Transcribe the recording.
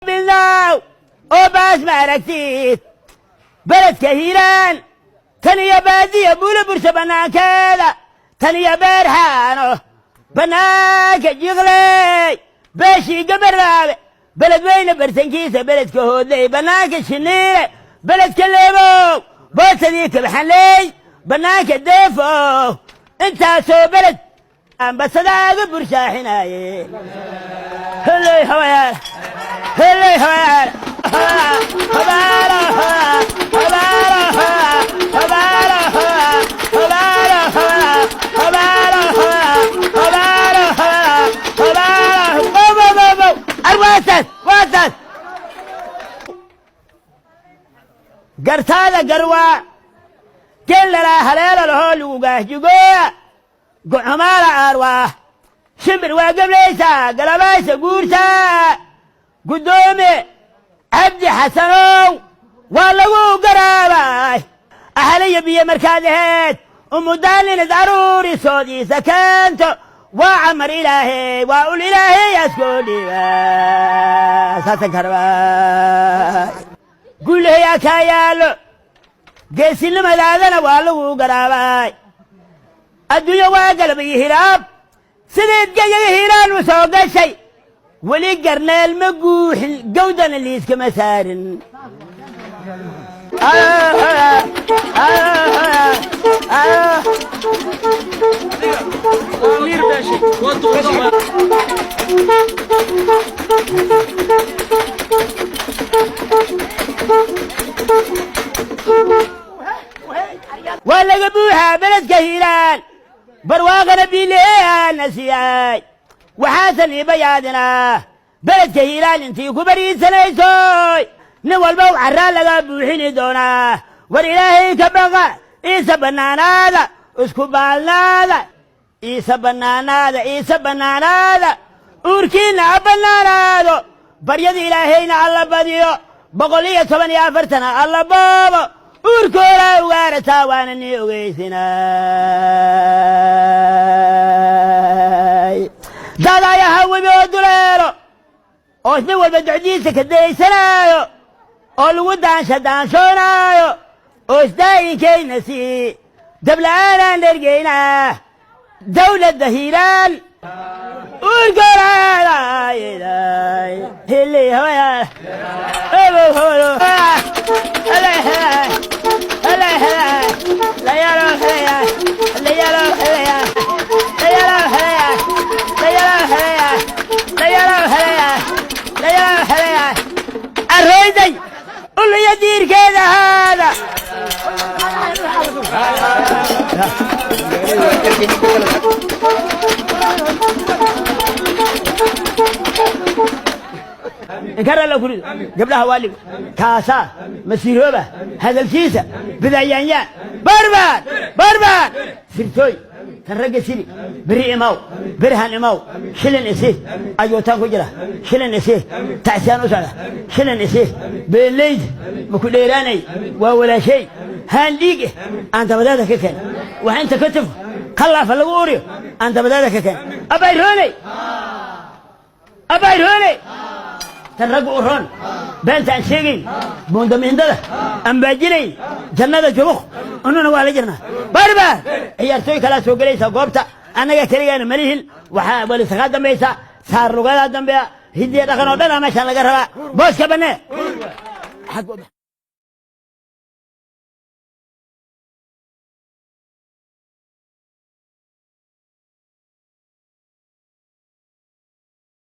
Bilow oo baas ma aragtid beledka Hiiraan, tan iyo baadiya Buulo Bursa bannaankeeda, tan iyo Beerxaano bannaanka Jiqley, beeshii Gabaraabe, Beledweyne bartankiisa, beledka Hoodley, bannaanka Shiniile, beledka Leebow, Bootadii Kabxanley, bannaanka Deefow, intaasoo beled ambasadaaga burshaaxinaaye. Heley hawayaal, heley hawayaal, habaalo habaalo habaalo habaalo habaalo habaalo habaalo bow bow bow. Arwaasaas waasaas gartaada garwaa gellalaa haleela lahoo lagu gaahjigooya gocomaala aarwaa shimbir waa geblaysaa galabaysa guurtaa. Guddoome Cabdi Xasanow, waa lagu garaabay axaliyo biyo markaad aheed umudaalinid aruurisoodiisa keento. Waa camar Ilaahay, waa ul Ilaahay askoo dhiiba saasan karabaa guulahayaa kaa yaallo. Geesinimadaadana waa lagu garaabay. Adduunyo waa galab iyo hiraab, sidayd gayaga Hiiraan u soo gashay weli garneel ma guuxin, gawdana liiskama saarin. Waa laga buuxaa beledka Hiiraan, barwaaqana biileeyaana siiyay. Waxaasan iiba yaadinaa beledka Hiiraan intii ku bariisanaysoy nin walba u carraa laga buuxini doonaa. War Ilaahay ka baqa, iisa bannaanaada, isku baalnaada, iisa bannaanaada, iisa bannaanaada, uurkiinna ha bannaanaado, baryada Ilaahayna alla badiyo, 114-na alla boobo, uurkoodaa ugaarataa waana nii ogeysinay. Dadayaha webi oo duleelo oo nin walba docdiisa ka daysanaayo oo lagu daansha daanshoonaayo oo isdaa'inkayna sii dabla'aanaan dhergeynaa dawladda Hiiraan arooyday uliya diirkeeda haada. Inkar alla kurido gabdhaha waaliga kaasaa masiirooba hadalkiisa bidayaanyaan barbaar barbaar sirtooy tan ragga sili beri imaw berihan imaw shilin isi ayootaan ku jira shilin isi tacsiyaan u socda shilin isi beeleyd maku dheeraanay waa walaashay haan dhiig eh aan dabadeeda ka keen wax inta ka tufo khallaafa lagu uriyo aan dabadeeda ka keen. Abayrooney, abayrooney, tan ragga u roon beenta aan sheegayn buundamiindada aan baajinayn jannada jubuq ununa waa la jirnaa. Barbaar ciyaartooy kalaa soo gelaysa goobta, annaga keligeena malihin. Waxaa walisakaa dambaysa saar lugadaa dambeya hidiya dhaqan oo dhan aa meeshaan laga rabaa. Booska bannee.